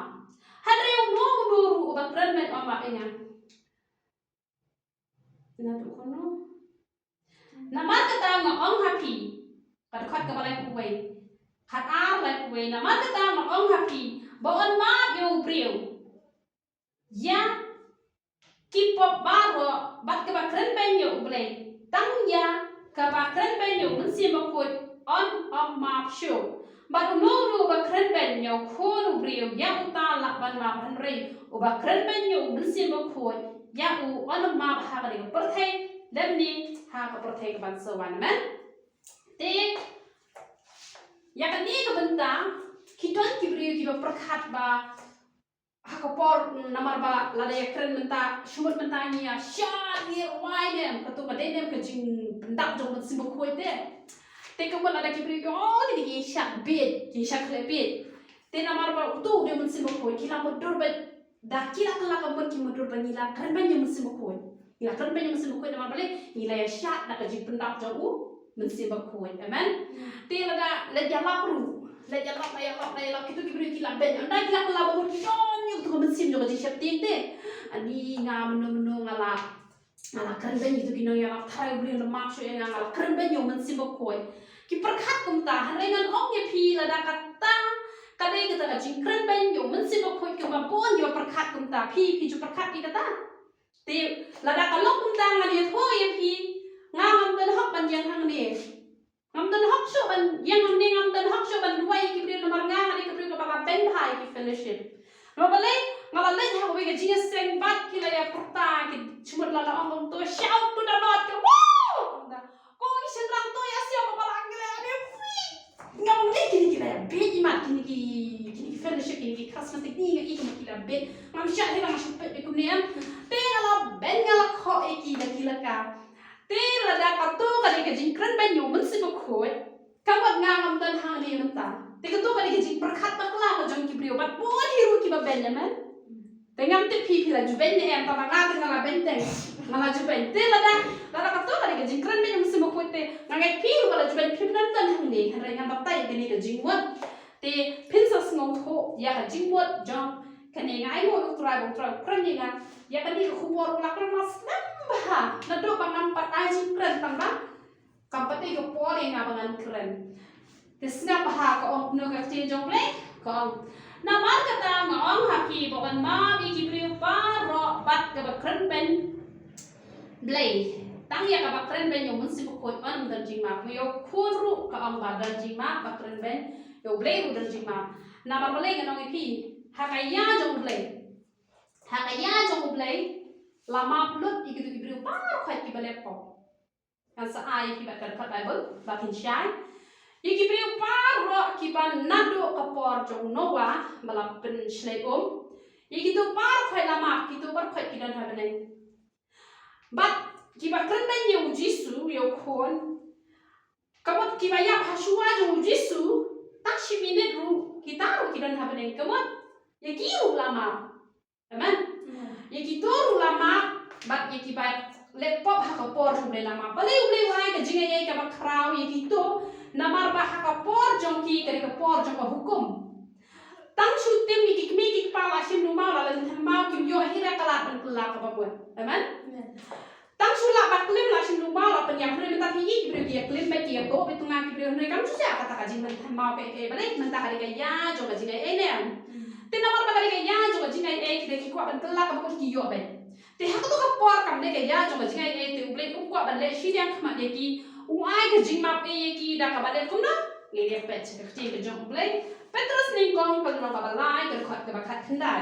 Hynrei uno uno ruh uba kren beiñ, ong map ïa nga. Naduh kumno? Namar kata nga ong ha phi, ka dkhot kaba laiphew wei. Khatar, laiphew wei. Namar kata nga ong ha phi, ba yn map ïa u briew ïa ki pop baroh, bad kaba kren beiñ ïa u Blei, tang ïa kaba kren beiñ ïa u Mynsiem Bakhuid yn ym map shuh. Bad uno uno uba kren beiñ ïa u Khun u briew, ïa uta lah ban map, hynrei uba kren beiñ ïa u Mynsiem Bakhuid, ïa u yn ym map ha kane ka pyrthei lymne ha ka pyrthei kaban sa wan. Amen. Te ïa kane ka bynta ki don ki briew kiba pyrkhat ba ha ka por, mm, namar ba lada ïa kren mynta, shu mut mynta ngi ïa shad, ngi rwai ne em, kato ka dei ne em ka jingpyndap jong u Mynsiem Bakhuid te. Te ka mut lada ki briew ki ong, oh, kine ki shad bieit, ki shad khleh bieit. Te namar ba uto u dei u Mynsiem Bakhuid, ki la mutdur beit, da ki la kylla ka mut ki mutdur ba ngi la kren beiñ ïa u Mynsiem Bakhuid. Ngi la kren beiñ ïa u Mynsiem Bakhuid namar balei, ngi la ïa shad da ka jingpyndap jong u Mynsiem Bakhuid. Amen. Te lada leit ïalap ruh, leit ïalap, leit ïalap, leit ïalap, kito ki briew ki la beiñ. Ynda ki la kylla ba mut ki don ïa uto ka mynsiem jong ka jingsheptieng te. Ani nga mynno mynno nga la, nga la kren beiñ ïa kito ki nongïalap, tharai u Blei un ym map shuh ïa nga, nga la kren beiñ ïa u Mynsiem Bakhuid. Ki pyrkhat kumta, hynrei ngan ong ïa phi, lada kata ka dei kata ka jingkren beiñ ïa u Mynsiem Bakhuid kumba bun kiba pyrkhat kumta, phi, phi ju pyrkhat ïa kata. Te lada ka long kumta, ngan ïathuh ïa phi, nga ngam don hok ban ïeng hangne. Ngam don hok shuh ban ïeng hangne, ngam don hok shuh ban duwai ïa ki briew namar nga, nga dei ka briew kaba la beiñ bha ïa ki fellowship. Namar balei, nga la leit ha kawei ka jingïaseng bad ki la ïa pyrta, ki, shu mut la la ong kumto, shout to the Lord, ki, wow! Ko ki shynrang to ïa, sha ba la ngi la ïa beit. Nga ong, eh, kine ki la ïa beit imat, kine ki, kine ki fellowship, kine ki charismatic, ngi ïa i kumba ki la beit. Ngam shah hi ba nga shu peit kumne em. Te nga la beiñ, nga la khoh ïa ki da ki la ka. Te lada kato ka dei ka jingkren beiñ ïa u Mynsiem Bakhuid, ka mut nga ngam don hangne mynta. Te kato ka dei ka jingpyrkhat bakla ka jong ki briew, bad bun hi ruh kiba beiñ, amen. Te ngam tip phi, phi la ju beiñ ne em, tangba nga te nga la beiñ te, nga la ju beiñ. Te lada, lada kato ka dei ka jingkren beiñ ïa u Mynsiem Bakhuid te, nga ngeit phi ruh ba la ju beiñ, phim don hangne, hynrei ngan batai ïa kane ka jingmut. Te phin sa sngewthuh ïa ka jingmut jong kane, nga ainguh ïa U Trai ba U Trai u kren ïa nga ïa kane ka khubor, u la kren ma slem bha. Naduh ba ngam pat ai jingkren tang ba kam pat dei ka por ïa nga ba ngan kren. Te sngap bha ka ong kumno ka ktien jong U Blei, ka ong. Namar kata nga ong ha phi ba yn map ïa ki briew baroh bad kaba kren beiñ Blei. Tang ïa kaba kren beiñ ïa u Mynsiem Bakhuid yn don jingmap. Ïa u Khun ruh ka ong ba don jingmap, ba kren beiñ ïa u Blei ruh don jingmap. Namar balei ngan ong ïa phi, ha ka ïa jong U Blei, ha ka ïa jong U Blei la map lut ïa kito ki briew baroh khoit kiba leh pop. Ngan sa ai ïa phi bad ka dkhot Baibl ba phin shai. Ïa ki briew baroh kiba naduh ka por jong u Noah ba la pynshlei um, ïa kito baroh khoit la map, kito baroh khoit ki don ha bneng. Bad kiba kren beiñ ïa u Jisu, ïa u Khun, ka mut kiba ïap ha shuwa jong u Jisu, tang shi minit ruh, kita ruh ki don ha bneng, ka mut ïa ki ruh la map. Amen. Amen. Ïa kito ruh la map, bad ïa kiba leh pop ha ka por jong U Blei la map. Balei U Blei u ai ka jingaiei kaba khraw ïa kito, namar ba ha ka por jong ki ka dei ka por jong ka hukum. Tang shu tim ïa ki kmie ki kpa la shim lum maw, la lynthem maw, kim ïoh hi ruh ka lad ban kylla kaba mut. Amen? Amen. Tang shu lah ba klim la shim lum maw, la pynïap, hynrei mynta phi i ki briew ki ïa klim bad ki ïa buh bad tynga ki briew, hynrei kam shu sah kata ka jinglynthem maw kaei kaei, balei mynta ka dei ka ïa jong ka jingaiei ne em. Hmm. Te namar ba ka dei ka ïa jong ka jingaiei, ki dei ki kwah ban kylla kaba mut, ki ïoh bad. Te ha kato ka por kam dei ka ïa jong ka jingaiei, te U Blei um kwah ban leh shiliang khmat ïa ki, u ai ka jingmap ïa ki da kaba leh kumno? Ngi leh peit sha ka ktien ka jong U Blei. Petros nyngkong ka lynnong kaba lai, ka dkhot kaba khatkhyndai.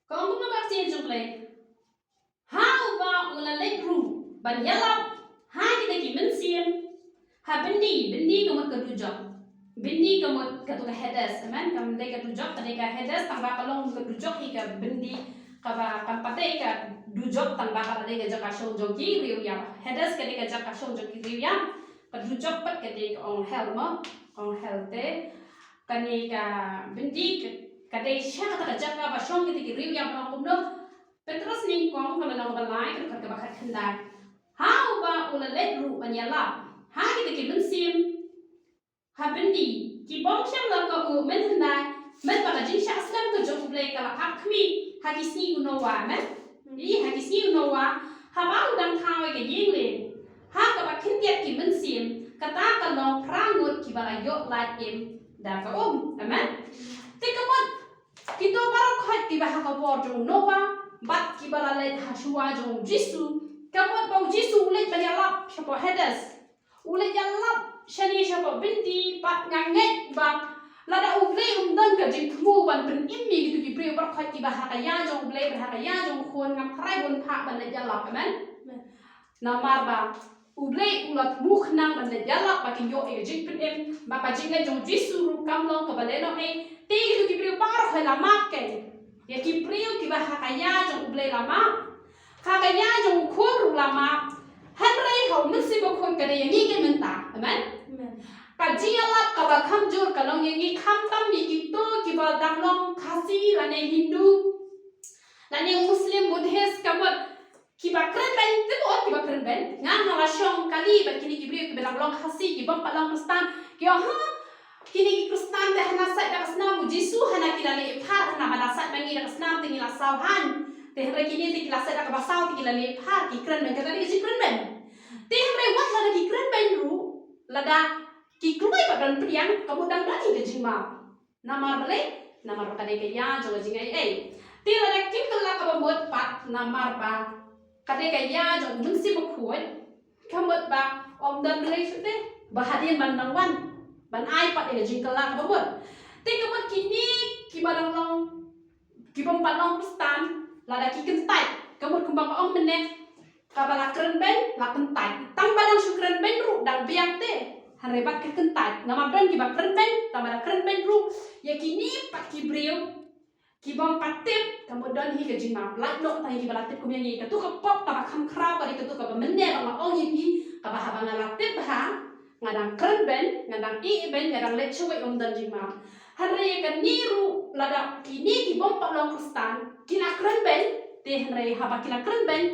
Ka ong kumno ka ktien jong U Blei? Ha uba u la leit ruh ban ïalap ha kita ki mynsiem ha byndi, byndi ka mut ka dujok. Byndi ka mut kato ka Hades, amen, kam dei ka dujok, ka dei ka Hades, tang ba ka long ka dujok hi ka byndi, kaba kam pat dei ka dujok, tang ba ka dei ka jaka shong jong ki riewïap. Hades ka dei ka jaka shong jong ki riewïap. Ka dujok pat ka dei ka ong hell mo, ka ong hell te. Kane ka byndi ka, ka dei sha kata ka jaka ba shong kita ki riewïap, ba ong kumno. Petros nyngkong ka lynnong kaba lai, ka dkhot kaba khatkhyndai. Ha uba u la leit ruh ban ïalap ha kita ki mynsiem ha byndi, ki bym shym la kohnguh mynhyndai, mynba ka jingshah slem ka jong U Blei ka la ap khmih ha ki sngi u Noah, amen. Ï, ha ki sngi u Noah, haba u dang thaw ïa ka ïing lieng, ha kaba khyndiat ki mynsiem, kata ka long phra ngut kiba la ïoh lait im da ka um, amen. Te ka mut, kito baroh khoit kiba ha ka por jong u Noah, bad kiba la leit ha shuwa jong u Jisu, ka mut ba u Jisu u leit ban ïalap shapoh Hades. U leit ïalap shane shapoh byndi, bad nga ngeit ba lada U Blei um don ka jingthmu ban pynim ïa kito ki briew baroh khoit kiba ha ka ïa jong U Blei, bad ha ka ïa jong u Khun, ngam tharai ba un phah ban leit ïalap, amen. Amen. Namar ba U Blei u la thmu khnang ban leit ïalap ba kin ïoh ïa ka jingpynim, ba ka jingleit jong u Jisu ruh kam long kaba lehnohei. Te kito ki briew baroh la map keiñ. Ïa ki briew kiba ha ka ïa jong U Blei la map. Ha ka ïa jong u Khun ruh la map. Hynrei ha u Mynsiem Bakhuid ka dei ïa ngi keiñ mynta. Amen? Amen. Ka jingïalap kaba kham jur ka long ïa ngi, khamtam ïa kito kiba dang long Khasi lane Hindu lane Muslim, Buddhist, ka mut kiba kren beiñ, te mut kiba kren beiñ. Nga nga la shong kali bad kine ki briew kiba dang long Khasi, ki bym pat long Khristan. Ki ong, ha, kine ki Khristan te hana sait da ka snam u Jisu, hana ki la leh phar, hana ba da sait ma ngi da ka snam te ngi la saw haiñ. Te hynrei kine te ki la sait da kaba saw te ki la leh phar, ki kren beiñ, kata dei ka jingkren beiñ. Te hynrei wat lada ki kren beiñ ruh, lada ki kloi pat ban pdiang, ka mut dang don hi ka jingmap. Namar balei? Namar ba ka dei ka ïa jong ka jingaiei. Te lada kim kylla kaba mut pat, namar ba ka dei ka ïa jong u Mynsiem Bakhuid, ka mut ba ym don balei shuh te ba hadien ban dang wan ban ai pat ïa ka jingkylla kaba mut. Te ka mut kine kiba dang long, ki bym pat long Khristan, lada ki kyntait, ka mut kumba nga ong mynne, kaba la kren beiñ la kyntait. Tang ba dang shu kren beiñ ruh dang biang te, hynrei bad ki kyntait. Namar don kiba kren beiñ, tang ba dang kren beiñ ruh, ïa kine pat ki briew ki bym pat tip, ka mut don hi ka jingmap. Lait noh tang ïa kiba la tip kum ïa ngi. Kato ka pop kaba kham khraw ka dei kato kaba mynne ba nga ong ïa phi, kaba haba nga la tip bha, nga dang kren beiñ, nga dang ïeh beiñ, nga dang leit shawei, ym don jingmap. Hynrei ïa kane ruh, lada kine ki bym pat long Khristan ki la kren beiñ, te hynrei haba ki la kren beiñ,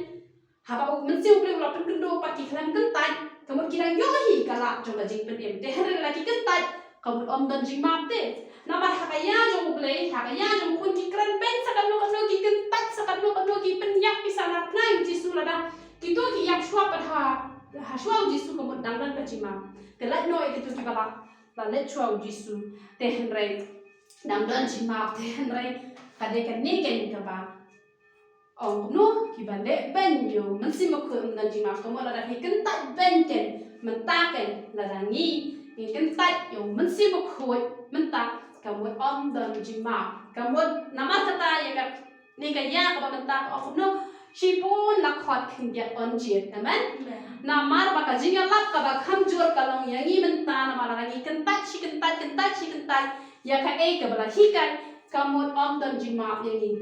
haba u Mynsiem U Blei u la pynkynduh pat, ki khlem kyntait, ka mut ki dang ïoh hi ka lad jong ka jingpynim. Te hynrei lada ki kyntait, ka mut ym don jingmap te. Namar ha ka ïa jong U Blei, ha ka ïa jong u Khun, ki kren beiñ sa katno katno, ki kyntait sa katno katno, ki pynïap pisa na tnai u Jisu, lada kito ki ïap shuwa pat ha, ha shuwa u Jisu, ka mut dang don ka jingmap. Te lait noh ïa kito kiba la, la leit shuwa u Jisu. Te hynrei dang don jingmap, te hynrei ka dei kane keiñ kaba ong kumno, kiba leh beiñ ïa u Mynsiem Bakhuid ym don jingmap. Ka mut lada phi kyntait beiñ keiñ mynta, keiñ lada ngi, ngi kyntait ïa u Mynsiem Bakhuid mynta, ka mut ym don jingmap. Ka mut namar kata ïa kane ka ïa kaba mynta ka ong kumno, shibun la khot khyndiat yn jied. Amen? Amen. Namar ba ka jingïalap kaba kham jur ka long ïa ngi mynta, namar lada ngi kyntait shi kyntait, kyntait shi kyntait ïa kaei kaba la hikai, ka mut ym don jingmap ïa ngi.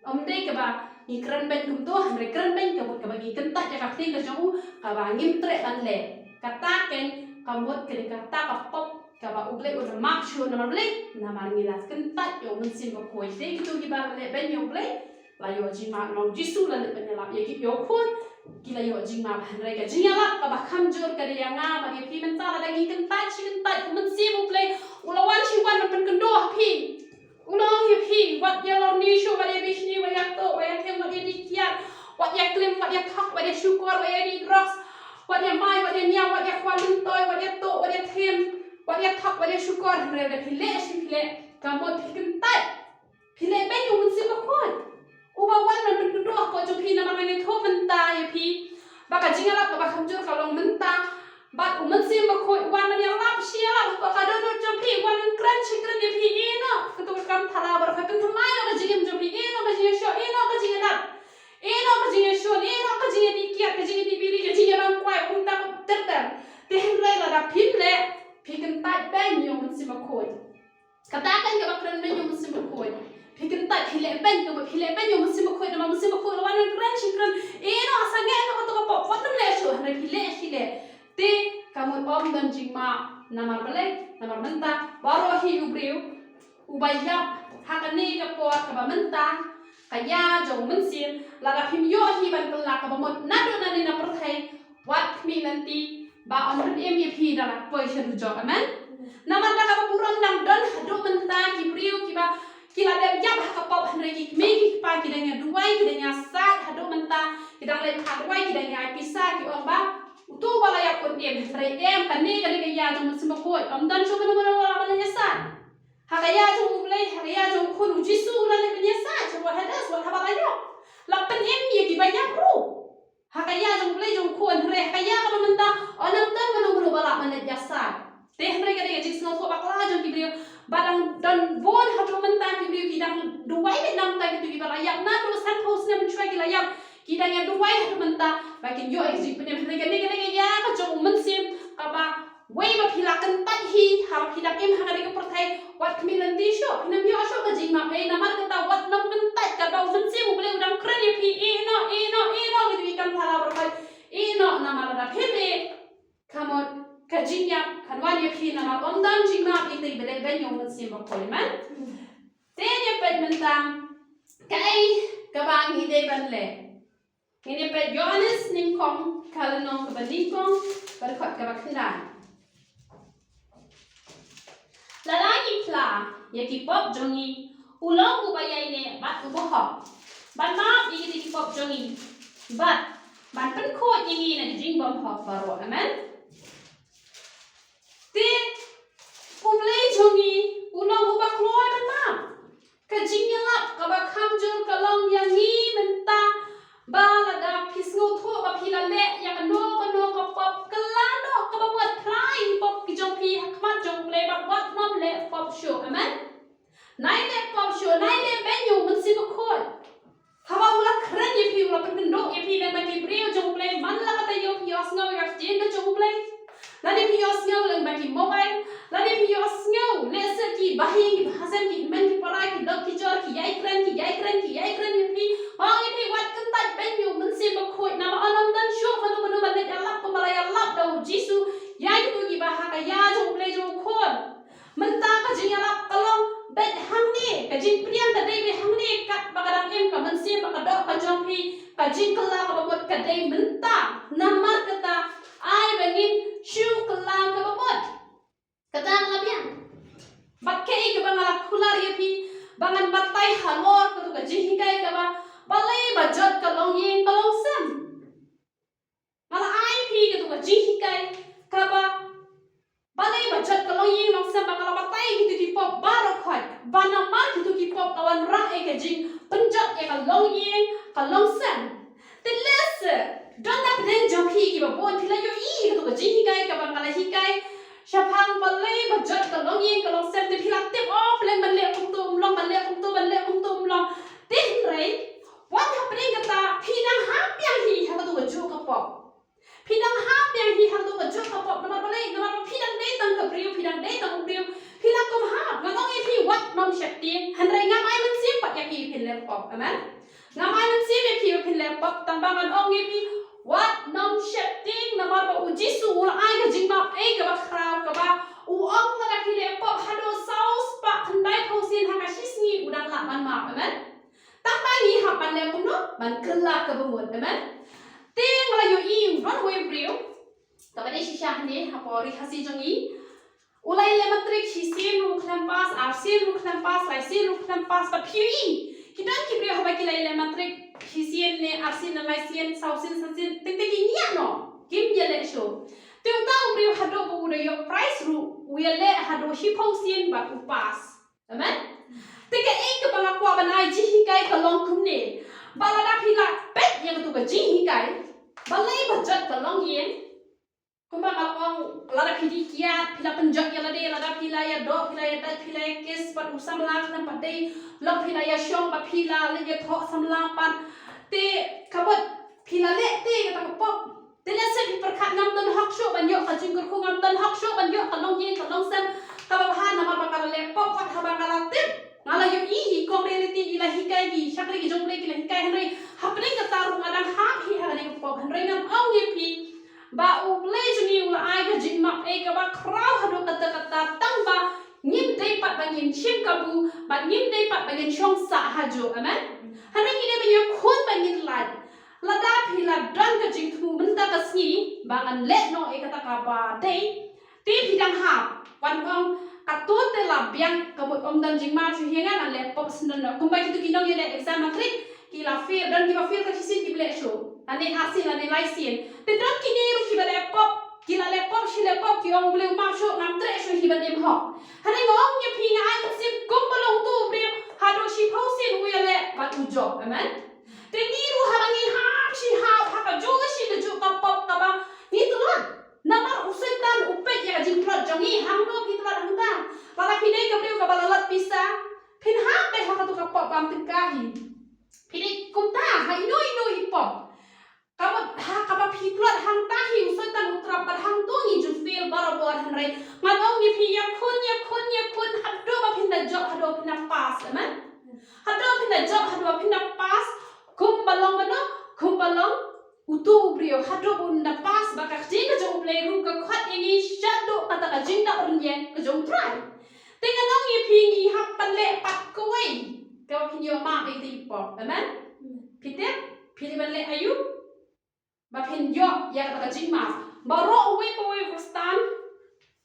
Ym dei kaba Ngi kren beiñ kumto, hynrei kren beiñ ka mut kaba ngi kyntait ïa ka ktien ka jong u, kaba ngim treh ban leh. Kata keiñ ka mut ka dei kata ka pop kaba U Blei u da map shuh namar U Blei, namar ngi la kyntait ïa U Mynsiem Bakhuid. Te kito kiba la leh beiñ ïa U Blei, la ïoh jingmap, namar U Jisu la leh ban ïalap ïa ki, ïa u khun, ki la ïoh jingmap. Hynrei ka jingïalap kaba kham jur ka dei ïa nga bad ïa phi mynta, lada ngi kyntait shi kyntait, U Mynsiem U Blei u la wan shi wan ban pynkynduh ha phi. U la ong ïa phi, wat ïa lorni shuh, wat ïa bishni, wat ïa tuh, wat ïa them, wat ïa dih kiad, wat ïa klim, wat ïa thok, wat ïa shukor, wat ïa dih drugs, wat ïa mai, wat ïa niam, wat ïa khwan myntoi, wat ïa tuh, wat ïa them, wat ïa thok, wat ïa shukor. Hynrei lada phi leh shi phi leh, ka mut phi kyntait. Phi leh beiñ ïa U Mynsiem Bakhuid uba wan ban pynkynduh hapoh jong phi, namar nga ïathuh mynta ïa phi ba ka jingïalap kaba kham jur ka long mynta. Bad U Mynsiem Bakhuid u wan ban ïalap shi ïalap hapoh ka dohnud jong phi, u wan ban kren shi kren ïa phi. Ïehnoh kato ka kam thala baroh, ka pynthymmai noh ka jingim jong phi. Ïehnoh ka jingïashoh, ïehnoh ka jingïadap, ïehnoh ka jingïashun, ïehnoh ka jingïadih kiad, ka jingïadih biri, ka jingïadih kwai, kumta ter ter. Te hynrei lada phim leh, phi kyntait beiñ ïa U Mynsiem Bakhuid. Kata keiñ kaba kren beiñ ïa U Mynsiem Bakhuid. Phi kyntait, phi leh beiñ, kaba phi leh beiñ ïa U Mynsiem Bakhuid, namar U Mynsiem Bakhuid u la wan ban kren shi kren. Ïehnoh, sangeh noh kato ka pop, wat nym leh shuh, hynrei phi leh shi leh. Te ka mut ym don jingmap, namar balei? Namar mynta baroh hi u briew uba ïap ha kane ka por kaba mynta, ka ïa jong U Mynsiem, lada phim ïoh hi ban kylla, kaba mut naduh nangne na pyrthei, wat khmih lynti ba yn pynim ïa phi da la poi sha dujok. Amen. Namar da kaba burom dang don haduh mynta ki briew kiba ki la dep ïap ha ka pop, hynrei ki kmie ki kpa ki dang ïa duwai, ki dang ïa said haduh mynta, ki dang leit phah duwai, ki dang ïa ai pisa, ki ong ba uto uba la ïap un im. Hynrei em, kane ka dei ka ïa jong U Mynsiem Bakhuid. Ym don shuh mano mano ba lah ban leit ïasaid. Ha ka ïa jong U Blei, ha ka ïa jong U Khun U Jisu u la leit ban ïasaid sha Hades, wat haba la ïap. La pynim ïa kiba ïap ruh. Ha ka ïa jong U Blei jong U Khun, hynrei ha ka ïa kaba mynta, ym don mano mano ba lah ban leit ïasaid. Te hynrei ka dei ka jingsngewthuh bakla jong ki briew ba dang don bun haduh mynta ki briew ki dang duwai beit na bynta kito kiba la ïap. Naduh sanphew snem mynshuwa ki la ïap, ki dang ïa duwai haduh mynta ba kin ïoh ïa ka jingpynim. Hynrei kane ka dei ka ïa ka jong U Mynsiem kaba wei ba phi la kyntait hi, haba phi dang im ha kane ka pyrthei, wat khmih lynti shuh, phin ym ïoh shuh ka jingmap. Ei, namar kata wat nym kyntait, katba U Mynsiem U Blei u dang kren ïa phi, ïehnoh, ïehnoh, ïehnoh, kito ki kam thala baroh. Ïehnoh, namar lada phim ïeh, ka mut ka jingïap kan wan ïa phi, namar ym don jingmap ïa kito kiba leh beiñ ïa U Mynsiem Bakhuid. Amen. Te ngin ïa peit mynta kaei kaba ngi dei ban leh. Ngin ïa peit Ïoannis nyngkong, ka lynnong kaba nyngkong, ka dkhot kaba khyndai. Lada ngi phla ïa ki pop jong ngi, u long uba ïaineh bad uba hok ban map ïa kito ki pop jong ngi bad ban pynkhuid ïa ngi na ki jingbymhok baroh. Amen. Te U Blei jong ngi u long uba kloi ban map. Ka jingïalap kaba kham jur ka long ïa ngi mynta, ba lada phi sngewthuh ba phi la leh ïa kano kano ka pop, kylla noh kaba mut, phla ïa ki pop ki jong phi ha khmat jong U Blei bad wat nym leh pop shuh. Amen. Nai leh pop shuh, nai leh beiñ ïa U Mynsiem Bakhuid. Haba u la kren ïa phi, u la pynkynduh ïa phi lyngba ki briew jong U Blei, man la ka taïew phi ïohsngew ïa ka ktien ka jong U Blei. Lane phi ïohsngew lyngba ki mobile, lane phi ïohsngew lehse ki bahaïing, ki bahasem, ki hynmen ki para, ki lok ki jor, ki ïai kren, ki ïai kren, ki ïai kren ïa phi. Ong ïa phi, wat kyntait beiñ ïa U Mynsiem Bakhuid, namar ym don shuh mano mano ban leit ïalap kumba la ïalap da U Jisu ïa kito kiba ha ka ïa jong U Blei jong U Khun. Mynta ka jingïalap ka long beit hangne, ka jingpdiang ka dei beit hangne, katba ka dang im ka mynsiem bad ka doh ka jong phi, ka jingkylla kaba mut ka dei mynta. Namar kata, ai ba ngin shu kylla kaba mut. Kata nga la biang. Bad kaei kaba nga la kular ïa phi, ba ngan batai halor kato ka jinghikai kaba, balei ba jot ka longïing ka longsem. Nga la ai phi kato ka jinghikai kaba, balei ba jot ka longïing longsem, ba nga la batai kito ki pop baroh khoit, ba namar kito ki pop ka wanrah ïa ka jingpynjot ïa ka longïing ka longsem. Te lehse don na pdeng jong phi kiba bun, phi la ïohi ïa kato ka jinghikai kaba nga la hikai shaphang balei ba jot ka longïing ka longsem, te phi la tip, oh, pdeng ban leh kumto um long, ban leh kumto, ban leh kumto um long. Te hynrei wat hapdeng kata phi dang hap biang hi ha kato kajuh ka pop. Phi dang hap biang hi ha kato kajuh ka pop, namar balei? Namar ba phi dang dei tang ka briew, phi dang dei tang u briew. Phi la kum hap, nga ong ïa phi, wat nym sheptieng. Hynrei ngam ai mynsiem pat ïa phi phin leh pop. Amen. Ngam ai mynsiem leh pop, tang ba ngan ong ïa phi, wat nym sheptieng, namar ba U Jisu u la ai ka jingmap ei kaba khraw, kaba u ong lada phi leh pop haduh saw spah khyndai phew sien ha ka shi sngi u dang lah ban map. Amen. Tang ba ngi hap ban leh kumno? Ban kylla kaba mut. Amen. Te nga la ïohi u don uwei u briew kaba dei shisha hangne hapoh Ri Khasi jong ngi. U la ïaleh matrik shisien ruh khlem pass, arsien ruh khlem pass, laisien ruh khlem pass, bad phi ïohi, ki don ki briew haba ki la ïaleh matrik shisien ne arsien ne laisien, sawsien, sansien, teng teng ki ngiah noh, kim ïaleh shuh. Te uta u briew haduh ba u da ïoh prize ruh u ïaleh haduh shiphew sien bad u pass. Amen. Te kaei kaba nga kwah ban ai jinghikai ka long kumne, ba lada phi la peit ïa katu ka jinghikai, balei ba jot ka longïing? Kumba nga la ong, lada phi dih kiad, phi la pynjot ïa lade, lada phi la ïa doh, phi la ïa dait, phi la ïa kiss bad u samla khlem pat dei, lok phi la ïa shong bad phi la leit ïa thoh samla pat. Te ka mut phi la leh te kata ka pop. Te lehse phi pyrkhat ngam don hok shuh ban ïoh ka jingkyrkhu, ngam don hok shuh ban ïoh ka longïing ka longsem kaba bha namar ba nga la leh pop, wat haba nga la tip. Nga la ïohi hi kong Reality i la hikai, ki shakri ki jong U Blei ki la hikai, hynrei hapdeng kata ruh nga dang hap hi ha kane ka pop, hynrei ngan ong ïa phi ba U Blei jong ngi u la ai ka jingmap ei kaba khraw haduh katta katta, tang ba ngim dei pat ba ngin shim kabu bad ngim dei pat ba ngin shong sah hajuh. Amen. Hynrei ngi dei ban ïakhun ba ngin lait. Lada phi la don ka jingthmu mynta ka sngi ba ngan leh noh ïa kata kaba dei, te phi dang hap. Wan ong, kato te la biang, ka mut ym don jingmap shuh ïa nga, ngan leh pop shen noh. Kumba kito ki nongïaleh exam matrik, ki la fail, don kiba fail ka shisien kiba leh shuh, lane arsien lane laisien. Te don kine ruh kiba leh pop, ki la leh pop shi leh pop, ki ong U Blei u map shuh, ngam treh shuh hi ban im hok. Hynrei nga ong ïa phi, nga ai mynsiem kumba long uto u briew, haduh shiphew sien u ïaleh bad u jop. Amen. Te ngi ruh haba ngi hap shi hap ha kajuh shi kajuh ka pop kaba ngi tlot. Namar u Soitan u peit ïa ka jingtlot jong ngi, hangno phi tlot hangta. Lada phi dei ka briew kaba la lat pisa, phin hap beit ha katu ka pop bym tyngka hi. Phi dei kumta ha ino ino i pop. Kaba ha kaba phi tlot hangta hi u Soitan u trap bad hangto ngi ju fail barabor, hynrei ngan ong ïa phi, ïakhun, ïakhun, ïakhun haduh ba phin da jop, haduh ba phin da pass. Amen. Haduh ba phin da jop, haduh ba phin da pass. Kumba long mano, kumba long uto u briew, haduh ba un da pass, ba ka ktien ka jong U Blei ruh ka khot ïa ngi shaduh kata ka jingdap rynïeng ka jong U Trai. Te ngan ong ïa phi, ngi hap ban leh pat kawei kaba phin ïoh map ïa kata i pop. Amen. Phi tip, phi dei ban leh aïu ba phin ïoh ïa kata ka jingmap? Baroh uwei pa uwei u Khristan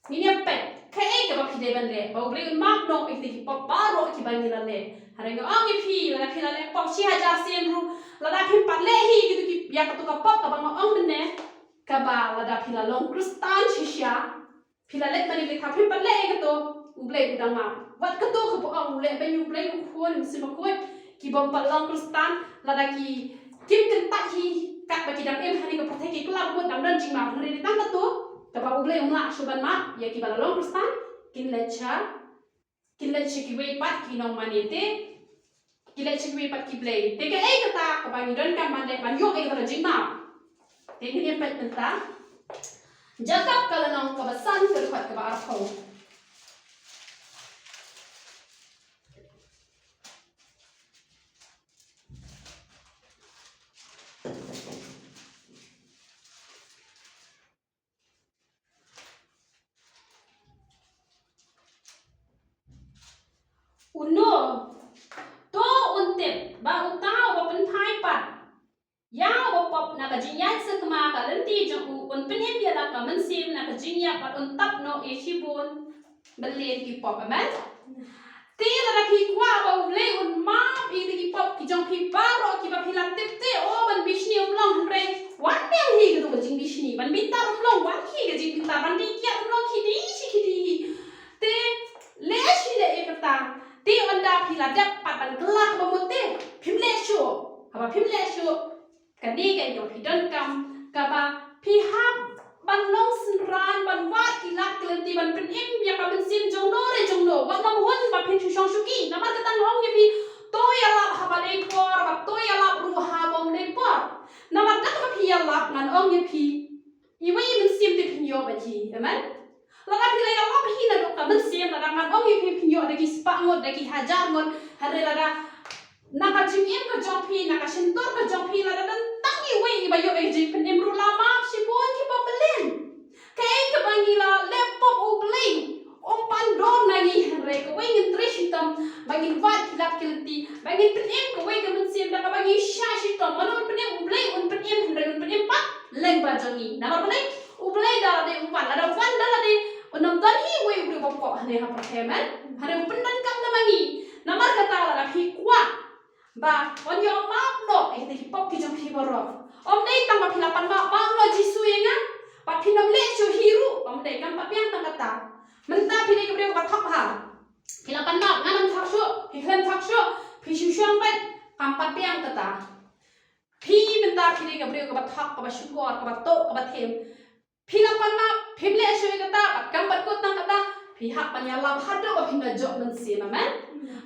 ngin ïa peit kaei kaba phi dei ban leh ba U Blei un map noh ïa kata ki pop baroh kiba ngi la leh. Hynrei nga ong ïa phi, lada phi la leh pop shi hajar sien ruh, lada phim pat leh hi kito ki, ïa katu ka pop kaba nga ong mynne, kaba lada phi la long Khristan shisha, phi la leit mane leit thaw, phim pat leh ïa kato, U Blei u dang map. Wat kato kaba ong, u leh beiñ U Blei, U Khun, U Mynsiem Bakhuid. Ki bym pat long Khristan, lada ki kim kyntait hi katba ki dang im ha kane ka pyrthei, ki kylla ba mut dang don jingmap, hynrei tang kato kaba U Blei um lah shuh ban map ïa kiba la long Khristan, kin leit sha, kin leit sha kiwei pat ki nongmane, te ki leit sha kiwei pat ki blei. Te kaei kata kaba ngi donkam ban leh ban ïoh ïa kata ka jingmap? Te ngin ïa peit mynta Jakob ka lynnong kaba san, ka dkhot kaba arphew. Uno, to un tip ba uta uba pynphai pat ïa uba pop na ka jingïaid sakma ka lynti jong u, un pynim ïa la ka mynsiem na ka jingïap bad un tap noh ïa shibun bylliñ ki pop. Amen. Te lada phi kwah ba U Blei un map ïa kito ki pop ki jong phi baroh kiba phi la tip te, o, ban bishni um long, hynrei wan biang hi kato ka jingbishni, ban bitar um long, wan hi ka jingbitar, ban dih kiad um long, khie dih shi khie dih hi. Te leh shi leh ïa kata. Te ynda phi la dep pat ban kylla kaba mut te phim leh shuh. Haba phim leh shuh, kane ka dei kaba phi donkam, kaba phi hap ban long synran, ban wad ki lad ki lynti, ban pynim ïa ka mynsiem jong no re jong no. Wat nym hun ba phin shu shong shuki. Namar kata nga ong ïa phi, to ïalap haba dei por, bad to ïalap ruh ha bym dei por. Namar kata ba phi ïalap, ngan ong ïa phi, iwei i mynsiem te phin ïoh bad hi. Amen. Lada phi la ïalap hi naduh ka mynsiem, lada ngan ong ïa phi phin ïoh da ki spah ngut, da ki hajar ngut, hynrei lada Na ka jingim ka jong phi, na ka shyntur ka jong phi, lada don tang iwei iba ïoh ïa ka jingpynim ruh, la map shibun ki pop bylliang. Kaei kaba ngi la leh pop U Blei, um pan dor na ngi, hynrei kawei ngin trei shitom ba ngin wad ki lad ki lynti, ba ngin pynim kawei ka mynsiem da kaba ngi shah shitom. Mano un pynim? U Blei un pynim, hynrei un pynim pat lyngba jong ngi. Namar balei? U Blei da lade u wan, lada u wan da lade, un ym don hi uwei u briew ba pop hangne ha pyrthei, amen. Hynrei u pyndonkam da ma ngi. Namar kata lada phi kwah ba un ïoh map noh ïa kita ki pop ki jong phi baroh, ym dei tang ba phi la pan map map noh Jisu ïa nga, ba phin ym leh shuh hi ruh, ym dei, kam pat biang tang kata. Mynta phi dei ka briew kaba thok bha. Phi la pan map, ngan ym thok shuh, phi khlem thok shuh, phi shu shong beit, kam pat biang kata. Phi mynta phi dei ka briew kaba thok, kaba shukor, kaba tuh, kaba them. Phi la pan map, phim leh shuh ïa kata, bad kam pat kut tang kata, phi hap ban ïalap haduh ba phin da jop mynsiem, amen.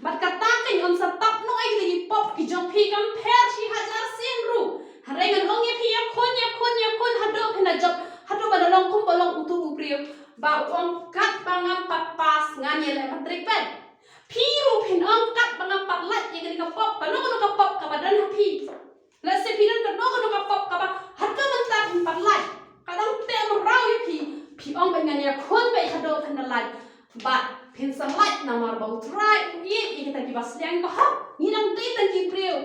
Bad kata kan ym sa tap noh ïa kita ki pop ki jong phi, kam pher shi hajar sien ruh. Hynrei ngan ong ïa phi, ïakhun, ïakhun, ïakhun haduh phin da jop, haduh ba da long kumba long utu u briew ba u ong, katba ngam pat pass ngan ïaleh matrik pat. Phi ruh phin ong, katba ngam pat lait ïa kane ka pop, kano kano ka pop kaba don ha phi. Lehse phi don kano kano ka pop kaba haduh mynta phim pat lait, ka dang teh mraw ïa phi. Phi ong ba ngan ïakhun beit haduh phin da lait. Bad phin sa lait namar ba U Trai u ïeit ïa kita kiba sliang, ka hok. Ngi dang dei tang ki briew,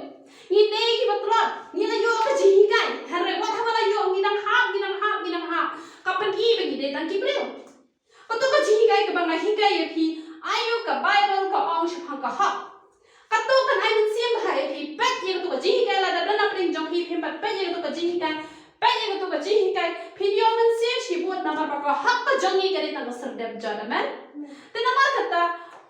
ngi dei kiba tlot. Ngi la ïoh ka jinghikai, hynrei wat haba la ïoh ngi dang hap, ngi dang hap, ngi dang hap. Ka pyni ba ngi dei tang ki briew. Kato ka jinghikai kaba nga hikai ïa phi, aiu ka Baibl ka ong shaphang ka hok. Kato kan ai mynsiem bha ïa phi. Peit ïa kato ka jinghikai, lada don na pdeng jong phi, phim pat peit ïa kato ka jinghikai, peit ïa kato ka jinghikai, phin ïoh mynsiem shibun, namar ba ka hok ka jong ngi ka dei tang ka serdep jot, amen. Te namar kata,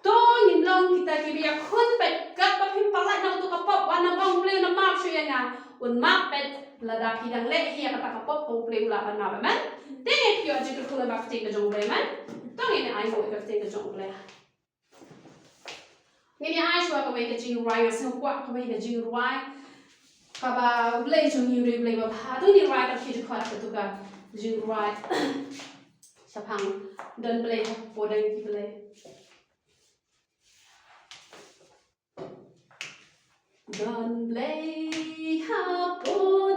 to ngin long kita kiba ïakhun beit, katba phim pat lait na kato ka pop, wat nym ong U Blei un ym map shuh ïa nga. Un map beit lada phi dang leh hi ïa kata ka pop ba U Blei u lah ban map, amen. Te ngin ïa phi ïa jingkyrkhu lyngba ka ktien ka jong U Blei, amen. To ngin ïa ai nguh ïa ka ktien ka jong U Blei. Ngin ïa ai shuwa kawei ka jingrwai, nga sngewkwah kawei ka jingrwai kaba U Blei jong ngi u dei U Blei ba bha. To ngin ïa rwai tang shi dkhot kato ka jingrwai shaphang don Blei hapoh dang ki blei. Don Blei hapoh